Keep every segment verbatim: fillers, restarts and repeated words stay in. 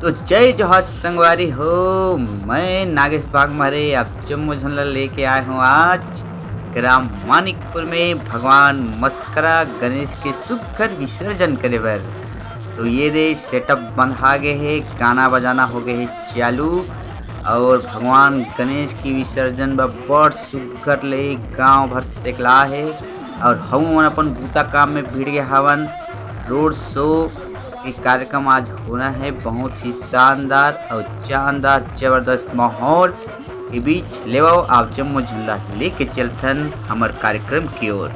तो जय जोहार संगवारी हो, मैं नागेश बागमारे आप जम्मो झन ला लेके आए हूँ आज ग्राम मानिकपुर में भगवान मस्करा गणेश के सुग्घर विसर्जन करे बर। तो ये दे setup बंधा गे हे, गाना बजाना हो गे हे चालू और भगवान गणेश के विसर्जन बर बड़ सुग्घर ले गांव भर सेकला हे और हमन अपन बूता काम में भिड़ गे हावन। Road show के कार्यक्रम आज होना है, बहुत ही शानदार और जानदार जबरदस्त माहौल के बीच। लेवाओ आप जम्मो झन ला लेके चलथन हमर कार्यक्रम की ओर।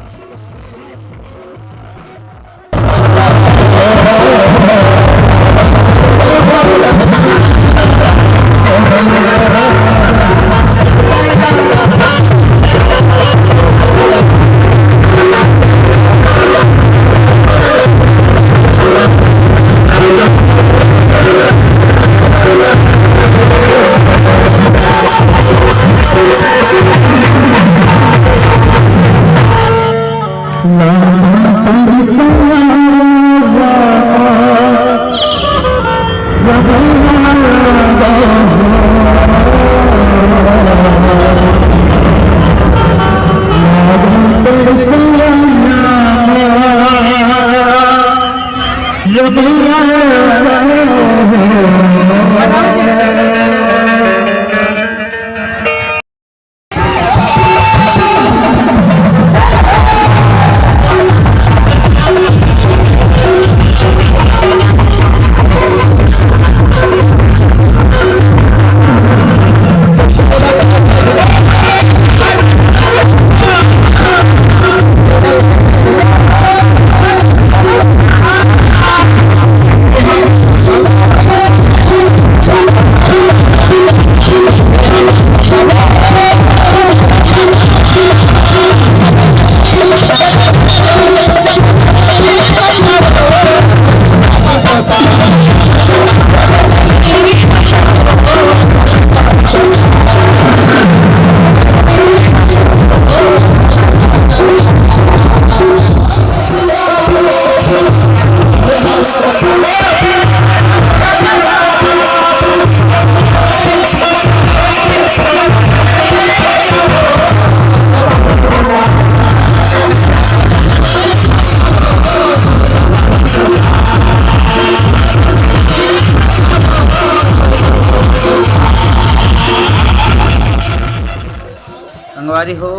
संगवारी हो,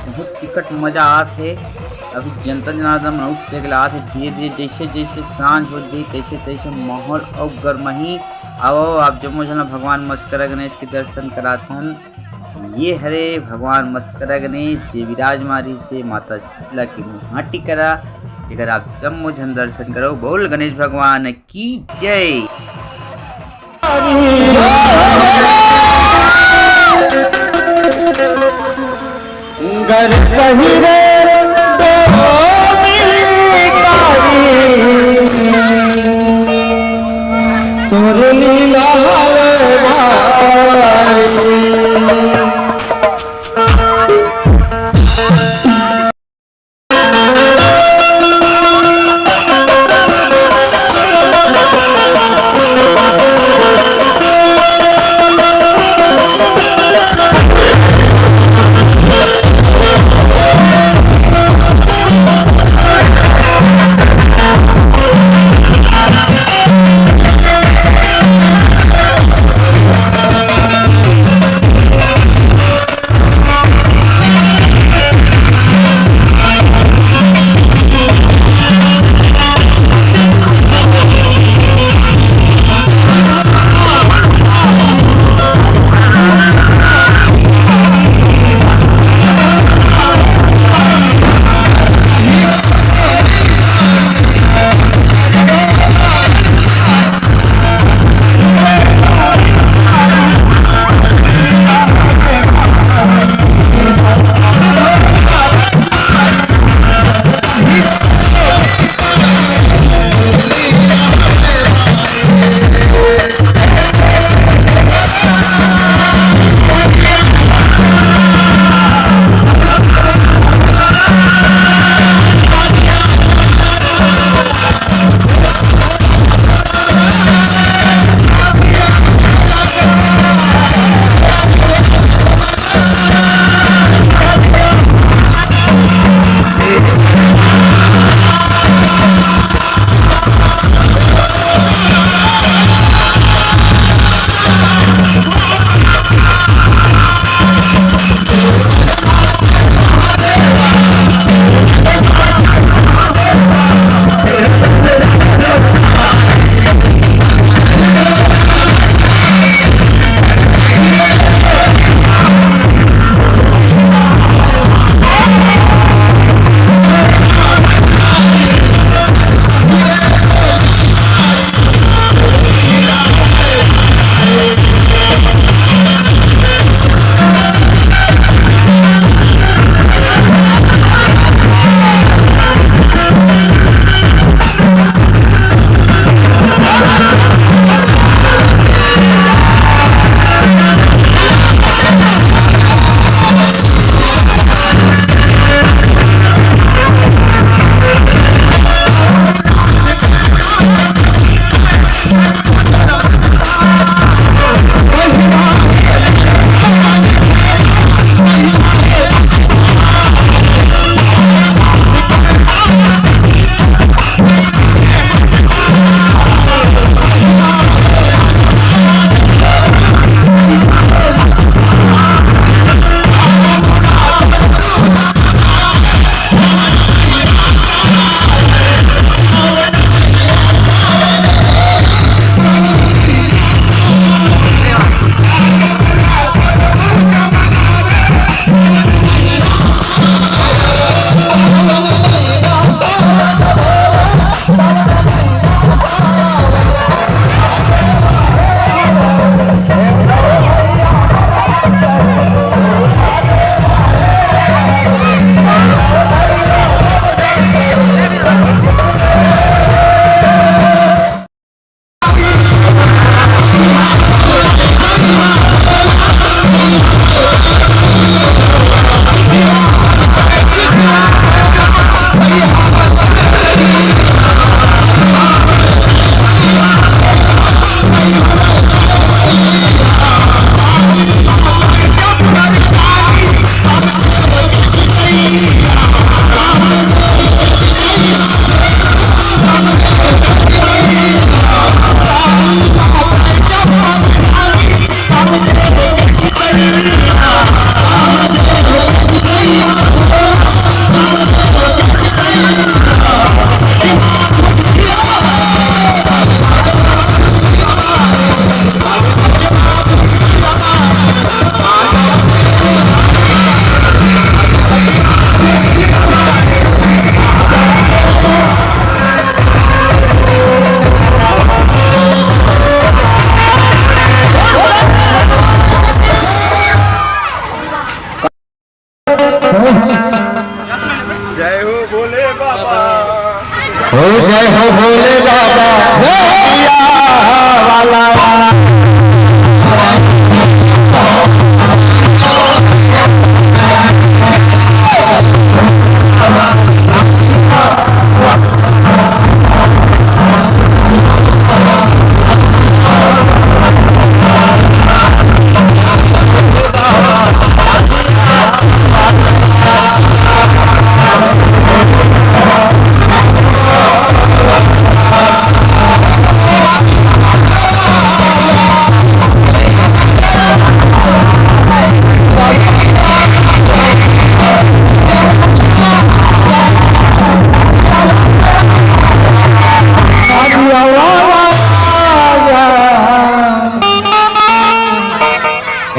बहुत टिकट मजा आत हे। अभी जनता जनार्दन मन सेकलात हे धीरे धीरे, जैसे जैसे सांझ होत जाही तैसे तैसे माहौल अउ गरमाही। आओ आप जम्मो झन भगवान मस्करा गणेश के दर्शन कराथन। ये हरे भगवान मस्करा गणेश जे विराजमान रहिसे माता शीतला के मुहाटी करा। एकर आप जम्मो झन दर्शन करो। बोल गणेश भगवान की जय। घर पहिरे डोली कारी, तोर लीला हवे भारी।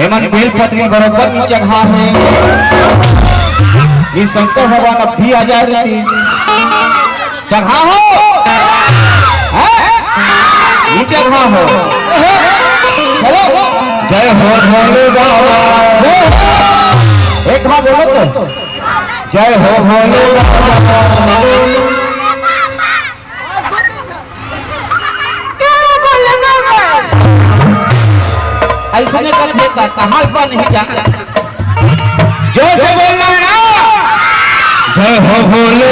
एमन बेल पतरी बरोबर नी चघा हे। ये शंकर भगवान अब भी आ जाए रहितिस। चघा हो। हैं? ये चघा हो। चलो। जय हो भोले बाबा। एक बार बोलो तो। जय हो भोले बाबा। अइसने करथे त कहाँ पर नहीं जाना। जोर से बोलना है ना। जय हो भोले।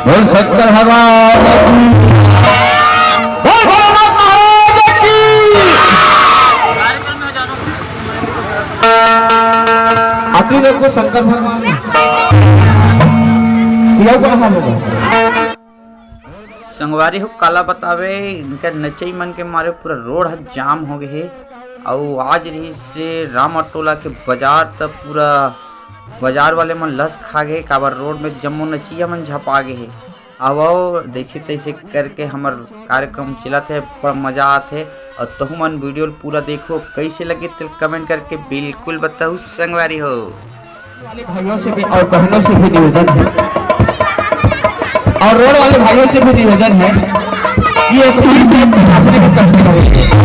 बोल शंकर भगवान की। बोल भोलेनाथ महाराज की। आखिरी देखो शंकर भगवान ने। यह कहाँ होगा? संगवारी हो, काला बतावे, इनका नचई मन के मारे पूरा रोड ह जाम हो गए हे। अउ आज रहिस से रामटोला के बाजार, त पूरा बाजार वाले मन लस खा गए, काबर रोड में जम्मो नचिया मन झपा गए हे। अब आओ, जैसे तैसे करके हमर कार्यक्रम चलत हे, बड़ मजा आत हे। और तहु मन वीडियो ल पूरा देखो, कैसे लगे तेल कमेंट करके बिल्कुल बताओ संगवारी हो। वाले भाइयों से भी और बहनों से भी निवेदन है, और रोड वाले भाइयों से भी निवेदन है कि ये अपने को कष्ट करें।